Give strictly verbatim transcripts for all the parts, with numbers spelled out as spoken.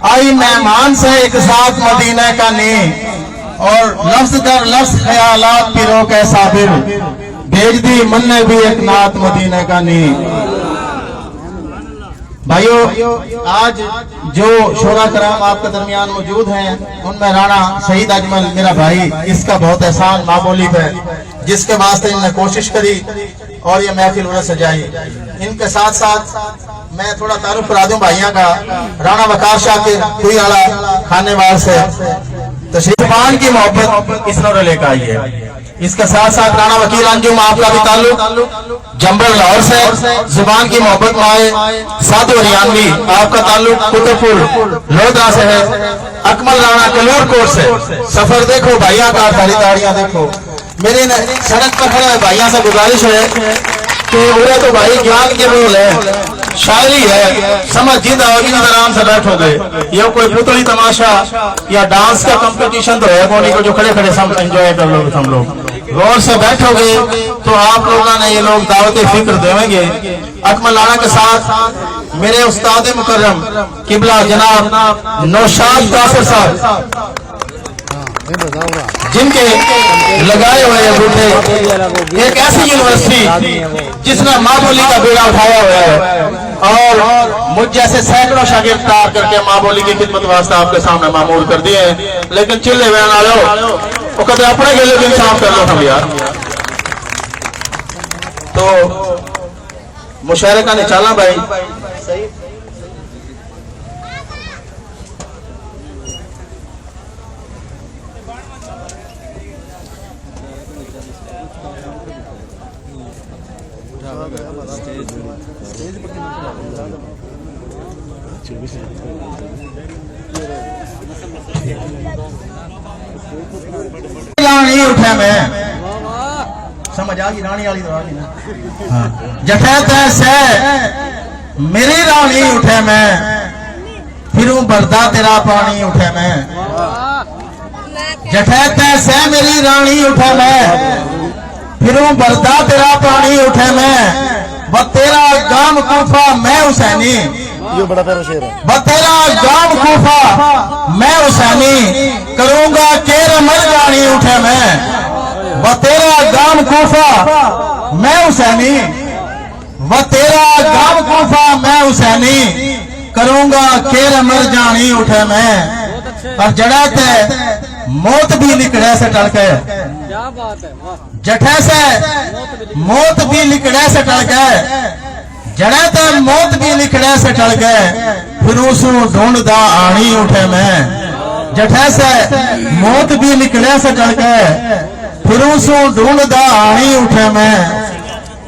आई मेहमान से एक साथ मदीने का नी, और लफ्ज दर लफ्ज ख्यालात पिरो के साबिर, भेज दी मन्ने भी एक नात मदीने का नी। भाइयों, आज जो शोरा कराम आपके दरमियान मौजूद हैं, उनमें राणा शहीद अजमल मेरा भाई, इसका बहुत एहसान माँ बोली पे, जिसके वास्ते इनने कोशिश करी और ये महफिल उन्हें सजाई। इनके साथ साथ मैं थोड़ा तारुफ करा दूं भाइयों का। राणा वकार शाह के कोई आला खानेवाल से तशरीफ, जुबान की मोहब्बत इसने लेकर आई है। इसके साथ साथ राणा वकील अंजुम आपका भी ताल्लुक जंबल लाहौर से, जुबान की मोहब्बत माए साधु हरियाणवी, आपका ताल्लुक कुतुबपुर लोधरा से है। अकमल राणा कलूर कोट से, सफर देखो भाइया का, थारी ताड़ियां देखो। मेरे न-, सड़क पर खड़े हुए भाइयों से गुजारिश है कि उरे तो भाई ज्ञान के बोल है, शायरी है, समझ जिंदा होगी, आराम से बैठोगे। ये कोई पुतली तमाशा या डांस का कंपटीशन तो है कोनी को जो खड़े खड़े सब एंजॉय कर लोगे तुम लोग। गौर से बैठोगे तो आप लोगों ने ये लोग दावत फिक्र देवेंगे। अकमल राणा के साथ मेरे उस्ताद मुकर्रम किबला जनाब नौशाद कासिर साहब, जिनके लगाए हुए ये बूटे, एक ऐसी यूनिवर्सिटी जिसने माँ बोली का बेड़ा उठाया हुआ है और मुझ जैसे सैकड़ों शागिर्द तैयार करके माँ बोली की खिदमत वास्ते आपके सामने मामूर कर दिए हैं। लेकिन चिल्ले बहन आ जाओ, वो कहते अपने गेले भी इंसाफ कर लो हम यार। तो मुशायरे का निचाला भाई। राणी उठे मैं, समझ आ गई राणी वाली तो आ गई ना। हाँ। जठे तै सै मेरी राणी उठे मैं, फिरूं भरदा तेरा पानी उठे मैं। जठे तै सै मेरी राणी उठे मैं, फिरूं भरदा तेरा पानी उठे मैं। वो तेरा गाम कूफा मैं हुसैनी, ये बड़ा प्यारा शेर है। वो तेरा गाम कूफा मैं हुसैनी, करूंगा केर मर जानी उठे मैं। वो तेरा गाम कूफा मैं हुसैनी, वो तेरा गाम कूफा मैं हुसैनी, करूंगा केर मर जानी उठे मैं। और जड़ा ते मौत भी निकले से टल के। क्या बात है, वाह। जठे से मौत भी निकले से टल के, जड़े ते मौत भी निकले से टल के, फिर उसू ढूंढदा आनी उठे मैं। जठे से मौत भी निकले से टल के, फिर उसू ढूंढदा आनी उठे मैं।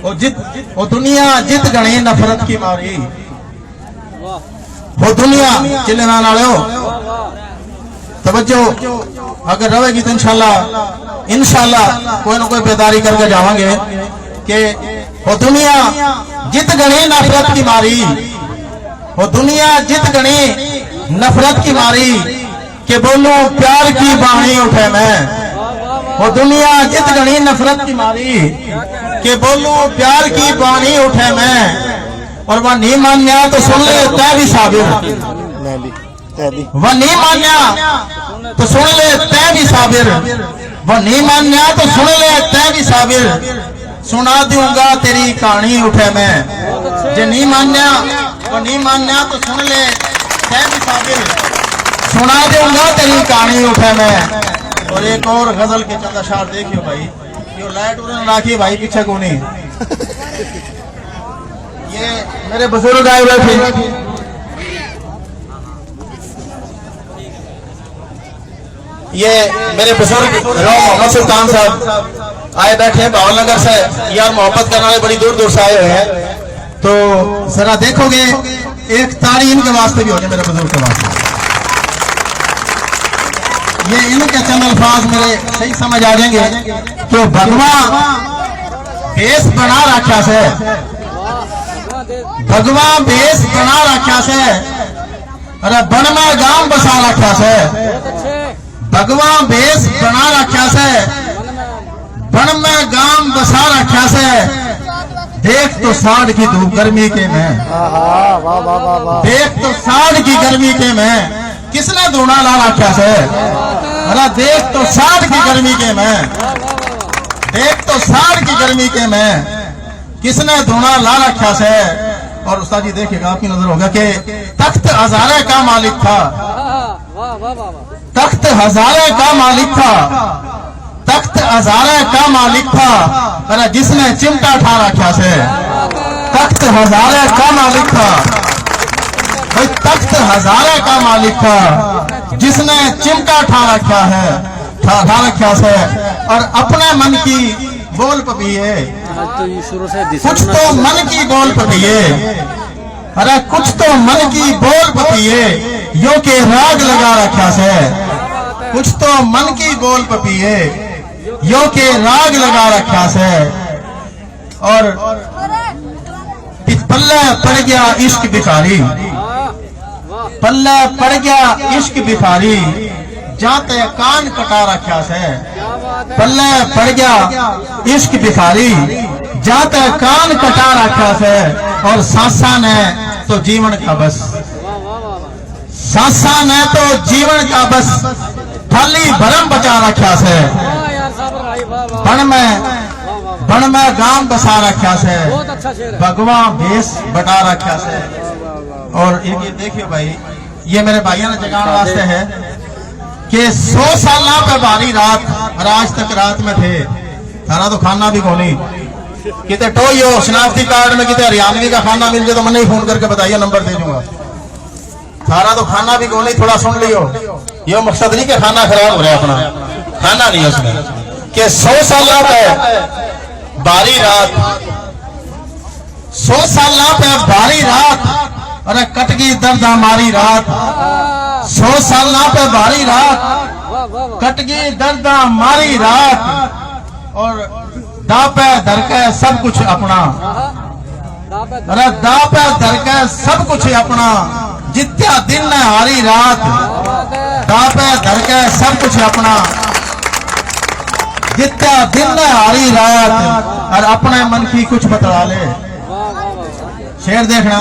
वो जित, वो दुनिया जित घणी नफरत की मारी। हो दुनिया चिल्ले ना नाले हो। तवज्जो अगर रहेगी तो इंशाल्लाह, इंशाल्लाह कोई ना कोई बेदारी करके जावांगे कि हो दुनिया जित घणी नफरत की मारी, हो दुनिया जित घणी नफरत की मारी, के बोलूं प्यार की बाणी उठे मैं। हो दुनिया जित घणी नफरत की मारी, के बोलूं प्यार की बाणी उठे मैं। और वह नहीं मान्या तो सुन ले तै भी साबिर। मैं भी, तै भी। वह नहीं मान्या तो सुन ले तै भी साबिर। वह नहीं मान्या तो सुन ले तै भी साबिर। सुना दूंगा तेरी कहानी उठे मैं। जे नहीं मान्या, तो नहीं मान्या तो सुन ले तै भी साबिर। सुना दूंगा तेरी कहानी उठे मैं। और एक और गजल के चंद अशार देखियो भाई, यो लाइट उड़न राखी भाई पीछे को नहीं। ये मेरे बुजुर्ग आए हुए थे। ये मेरे बुजुर्ग राव मोहम्मद सुल्तान साहब आए बैठे हैं भावनगर से। यार, मोहब्बत करने वाले बड़ी दूर दूर से आए हुए हैं। तो जरा देखोगे, एक ताड़ी इनके वास्ते भी होगी, मेरे बुजुर्ग के वास्ते। ये इनके चंद अल्फाज मेरे सही समझ आ जाएंगे। तो भगवान भेष बना रखा से, भगवान भेष बना रखा से, अरे बन में गांव बसा रखा से। भगवान भेष बना रखा से, बन में गांव बसा रखा से। देख तो साढ़ की धूप गर्मी के में, आहा, वाह, वाह, वाह, वाह। देख तो साढ़ की गर्मी के में, किसने धूणा ला रखा से? अरे देख तो साढ़ की गर्मी के मैं, देख तो साढ़ की गर्मी के मैं, किसने धूणा ला रखा से? और उस्ताद जी देखिएगा, आपकी नजर होगा कि तख्त हजारे का मालिक था, तख्त हजारे का मालिक था, तख्त हजारे का मालिक था, अरे जिसने चिमटा ठा रखा से। तख्त हजारे का मालिक था भाई, तख्त हजारे का मालिक था, जिसने चिमटा ठा रखा है, ठा, ठा रखा से। और अपने मन की बोल पपिए, आज तो ये शुरू से दिशा कुछ ना तो मन की बोल पपिए। अरे कुछ तो मन की बोल पपिए, यो के राग लगा रखा से। कुछ तो मन की बोल पपिए, यो के राग लगा रखा से। और पि-, पल्ले पड़ गया इश्क भिखारी, पल्ले पड़ गया इश्क भिखारी, जाते कान कटा रखा से। पल्ले पड़ गया इश्क भिखारी, जाते कान कटा रखा से। और सांसा ने तो जीवन का बस, सांसा ने तो जीवन का बस खाली भरम बचा रखा से। बन में, बन में गांव बसा रखा से, भगवा भेष बटा रखा से। और एक ये देखियो भाई, ये मेरे भाइयों ने जगाने वास्ते है कि सौ साल पे भारी रात, और आज तक रात में थे। थारा तो खाना भी कोनी, किते टोहियो शनाख्ती कार्ड में किते हरियाणवी का खाना मिल जाए तो मैंने ही फोन करके बताइए, नंबर दे दूंगा। थारा तो खाना भी कोनी, थोड़ा सुन लियो। यो मकसद नहीं कि खाना खराब हो रहा अपना, खाना नहीं उसमें। कि सौ साल पे भारी रात, सौ साल पे भारी रात, अरे कटगी दर्दा मारी रात। सौ साल पे भारी रात, कटगी दर्दा मारी रात। और दापे धर के सब कुछ अपना, अरे दापे धर के सब कुछ अपना, जित्या दिन ने हारी रात। दापे धर के सब कुछ अपना, जित्या दिन ने हारी रात। और अपने मन की कुछ बतला ले। शेर देखना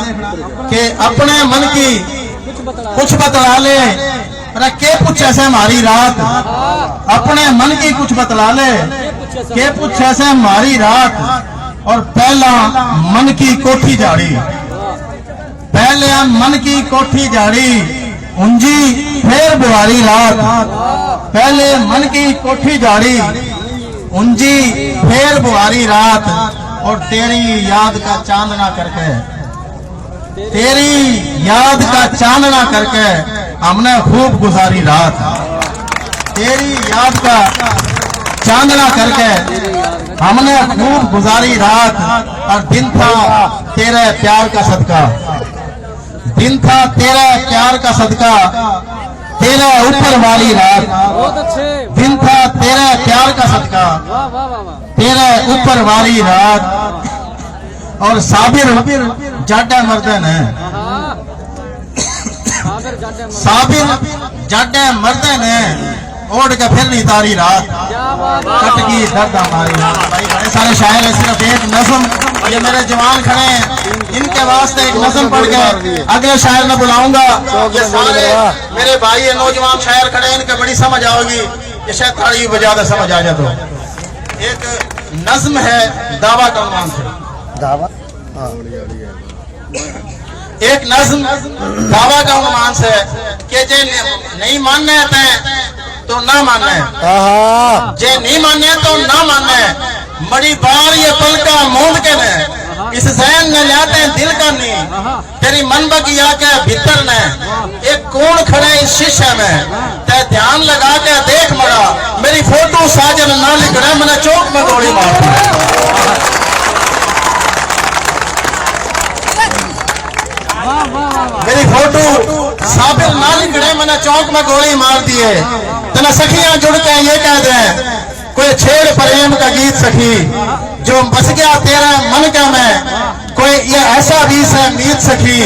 कि अपने मन की कुछ बतला ले। अरे के पूछे से हमारी रात, अपने मन की कुछ बतला ले। के पूछे से हमारी रात। और पहला मन की कोठी झाड़ी, पहले मन की कोठी झाड़ी, ऊंजी फेर बुहारी रात। पहले मन की कोठी झाड़ी, ऊंजी फेर बुहारी रात। और तेरी याद का चांदना करके, तेरी याद का चांदना करके हमने खूब गुजारी रात। तेरी याद का चांदना करके हमने खूब गुजारी रात। और दिन था तेरे प्यार का सदका, दिन था तेरे प्यार का सदका, तेरे ऊपर वाली रात। बहुत अच्छे। दिन था तेरे प्यार का सदका, वाह, वाह, वाह, वाह। तेरे ऊपर वाली रात। और साबिर जाडा मर्दे ने, हाँ। साबिर जाडा मर्दे। साबिर जाडा मर्दे ने ओढ़ के फिर नहीं तारी रात। क्या बात है। कट गई दर्द हमारी रात। भाई, बड़े सारे शायर हैं, सिर्फ एक नज़म, ये मेरे जवान खड़े हैं, इनके वास्ते एक नज़म पढ़ के अगले शायर ने बुलाऊंगा। ये सारे मेरे भाई, ये नौजवान शायर खड़े हैं, इनके बड़ी समझ आओगी, ये शायद ताली भी बजा दे, समझ आ जाए तो। एक नज़म है दावा का उन्वान से। दावा? हाँ। एक नज़म दावा का उन्वान से कि जे न-, नहीं मानने तै तो ना मानने। आहा। जे नहीं मानने तो ना मानने। मड़ी बार ये पलका मूंद के ने, इस जहन ने ल्याते दिल का नी। तेरी मन बगिया के भीतर ने, एक कौन खड़े इस शीशे में। तै ध्यान लगा के देख मड़ा, मेरी फोटो साजन ना लिकड़े, मैंने चौक में गोली मार दी। मेरी फोटो साबिर ना लिकड़े, मैंने चौक में गोली मार दिए। तने सखियां जुड़ के ये कह दे, कोई छेड़ प्रेम का गीत सखी, जो बस गया तेरे मन का में। कोई ये ऐसा भी से मीत सखी,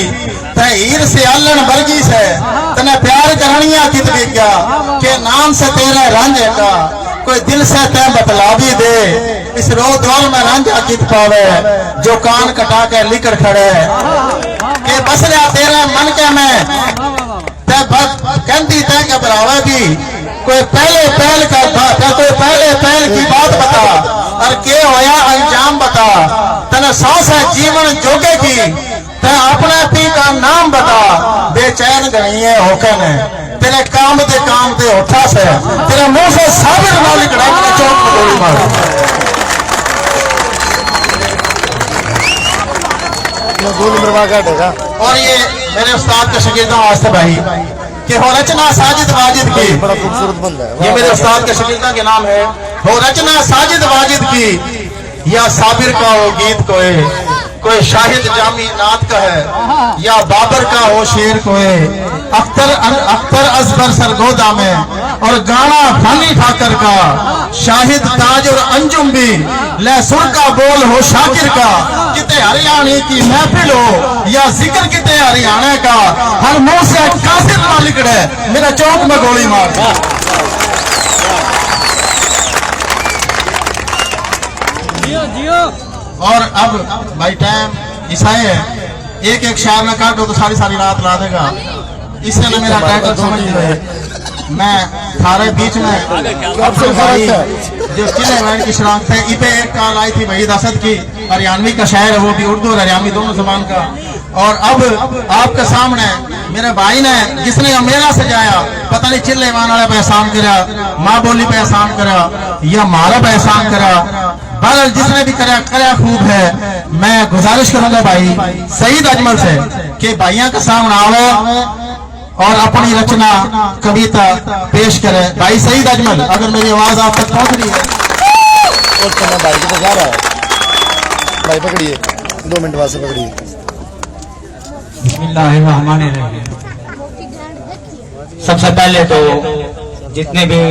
तै हीर से आलन वर्गी से, तने प्यार करनिया कित भी क्या, के नाम से तेरे रंज का, कोई दिल से तै बतला भी दे, इस रो दौर में रांझा कित पावे, जो कान कटा के लिकड़ खड़े। के बस रहा तेरे मन के में, तै बस कह कहती तै घबरावे भी, कोई पहले पहल का बात, कोई पहले पहल की बात बता, और के होया अंजाम बता। तने सांस है जीवन जोगे की, तै अपने पी का नाम बता। बेचैन घणी है होके ने, तेरे काम दे काम दे होठा से, तेरे मुंह से साबिर ना लिकड़ा, मैंने चौक में गोली मार। मैं गोली मरवा के हटेगा। और ये मेरे उस्ताद के शागिर्दों वास्ते भाई, कि हो रचना साजिद वाजिद की। बड़ा खूबसूरत बंदा है। ये मेरे उस्ताद के शागिर्दों के नाम है। हो रचना साजिद वाजिद की, या साबिर का हो गीत कोई, कोई शाहिद जामी नात का है, या बाबर का हो शेर कोई, अख्तर अन-, अख्तर असगर सरगोदा में, और गाना फनी ठाकर का, शाहिद ताज और अंजुम भी, ले सुर का बोल हो शाकिर का, किते हरियाणी की महफिल हो या जिक्र किते हरियाणा का, हर मुंह से कासिर ना लिकड़े, मेरा चौक में गोली मार। जियो, जियो। और अब भाई टाइम इसा है, एक एक शायर ना काटो तो सारी सारी रात ला देगा। इससे ना मेरा टाइटल समझ नहीं आया। मैं थारे बीच में अपने भाई जो चिल्ले वैन की शराब थे, इबे एक कॉल आई थी वहीद असद की, हरियाणवी का शायर है, वो भी उर्दू और हरियाणवी दोनों जबान का। और अब आपके सामने मेरे भाई ने, जिसने यह मेला सजाया, पता नहीं चिल्ले वैन वाले पे एहसान करा, माँ बोली पे एहसान करा, या म्हारा पे एहसान करा, बहरहाल जिसने भी करा, करा खूब है। मैं गुजारिश करूंगा भाई सईद अजमल से कि भाइयों के सामने आओ और अपनी रचना कविता पेश करे। भाई सईद अजमल, अगर मेरी आवाज आप तक पहुंच रही है। और चलना भाई को तो जा रहा है। भाई पकड़िए, दो मिनट वास्ते पकड़िए। बिस्मिल्लाहिर्रहमानिर्रहीम। सबसे पहले तो जितने भी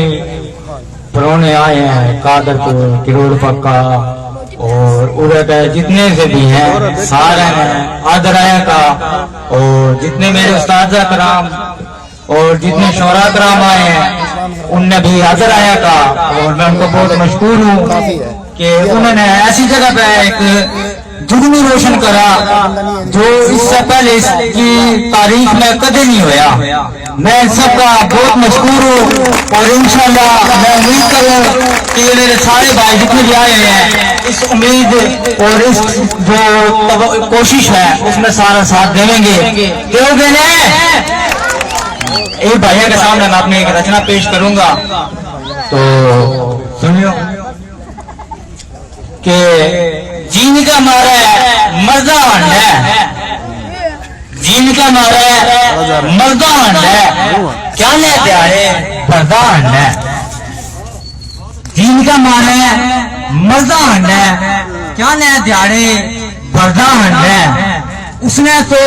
परोने आए हैं, कादरपुर, किरोड़ पक्का और उरे पे जितने से भी हैं, सारे ने आदर आया का, और जितने मेरे उस्ताद कराम और जितने शोरा कराम आए हैं, उनने भी आदर आया का, और मैं उनको बहुत मशकूर हूँ कि उन्होंने ऐसी जगह पे एक जुगनू रोशन करा, जो इससे पहले इसकी तारीख में कदे नहीं होया। मैं सबका बहुत मशकूर हूँ और इंशाल्लाह मैं उम्मीद करूँ कि ये मेरे सारे भाई जितने भी आए हैं, इस उम्मीद और इस जो तव-, कोशिश है, उसमें सारा साथ देवेंगे। क्यों देने? एक भाइयों के सामने मैं अपनी एक रचना पेश करूंगा, तो सुनियो। के जीन का मारे मर्दा हांडे, जीन का मारे मर्दा हांडे, क्या ने दिहाड़े भरदा हांडे। जीन का मारे मर्दा हांडे, क्या ने दिहाड़े भरदा हांडे। उसने तो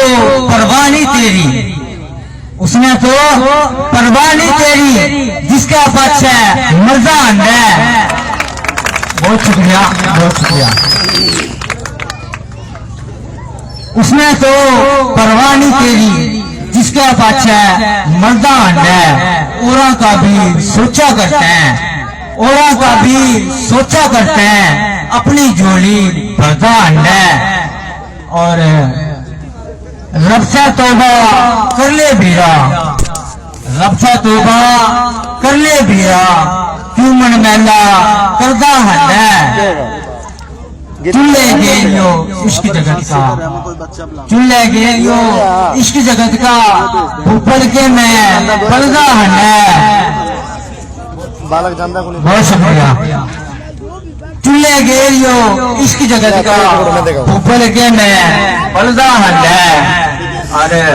परवाह नहीं तेरी, उसने तो परवाह नहीं तेरी, जिसका पाछे मर्दा हांडे। बहुत शुक्रिया, बहुत शुक्रिया। उसने तो परवाह नहीं तेरी, जिसका पाछे मर्दा हांडे। औरां का भी सोचा करते हैं, औरां का भी सोचा करते हैं, अपनी झोली भरदा हांडे। और रब से तौबा कर ले बीरा, रब से तौबा कर ले बीरा, क्यों मन मैला करदा हांडे। चुल्ले गेरियो इश्क जगत का, चुल्ले गेरियो इश्क जगत का, भूपल के मैं बलदा हांडे। बालक जानता कौन? बहुत शुक्रिया। चुल्ले गेरियो इश्क जगत का, ऊपर के मैं बलदा हांडे। अरे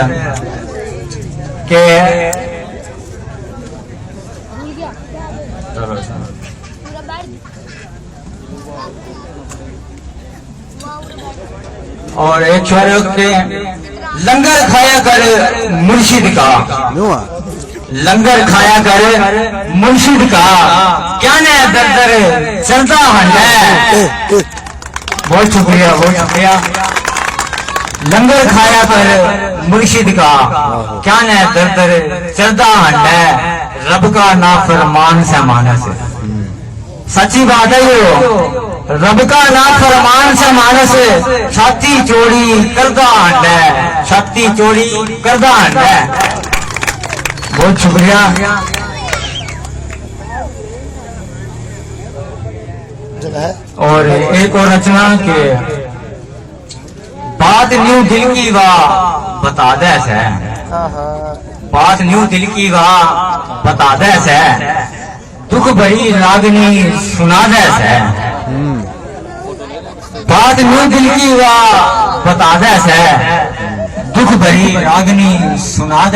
के और एक छोरे के लंगर खाया कर मुर्शिद का, लंगर खाया कर मुर्शिद का, क्या ने दर दर चलदा हांडे। बहुत शुक्रिया, बहुत शुक्रिया। लंगर खाया कर मुर्शिद का, क्या ने दर दर चलदा हांडे। रब का नाफरमान से मानस। सच्ची बात है यो। रब का नाफरमान से मानस छाती चौड़ी करदा हांडे, छाती चौड़ी करदा हांडे। बहुत शुक्रिया। और एक और रचना के बात न्यू दिल की वा बता दे सै, बात न्यू दिल की वा बता दे सै, दुख भरी रागनी सुना दे सै। बात न्यू दिल की वा बता दे सै, दुख भरी रागनी सुना दे।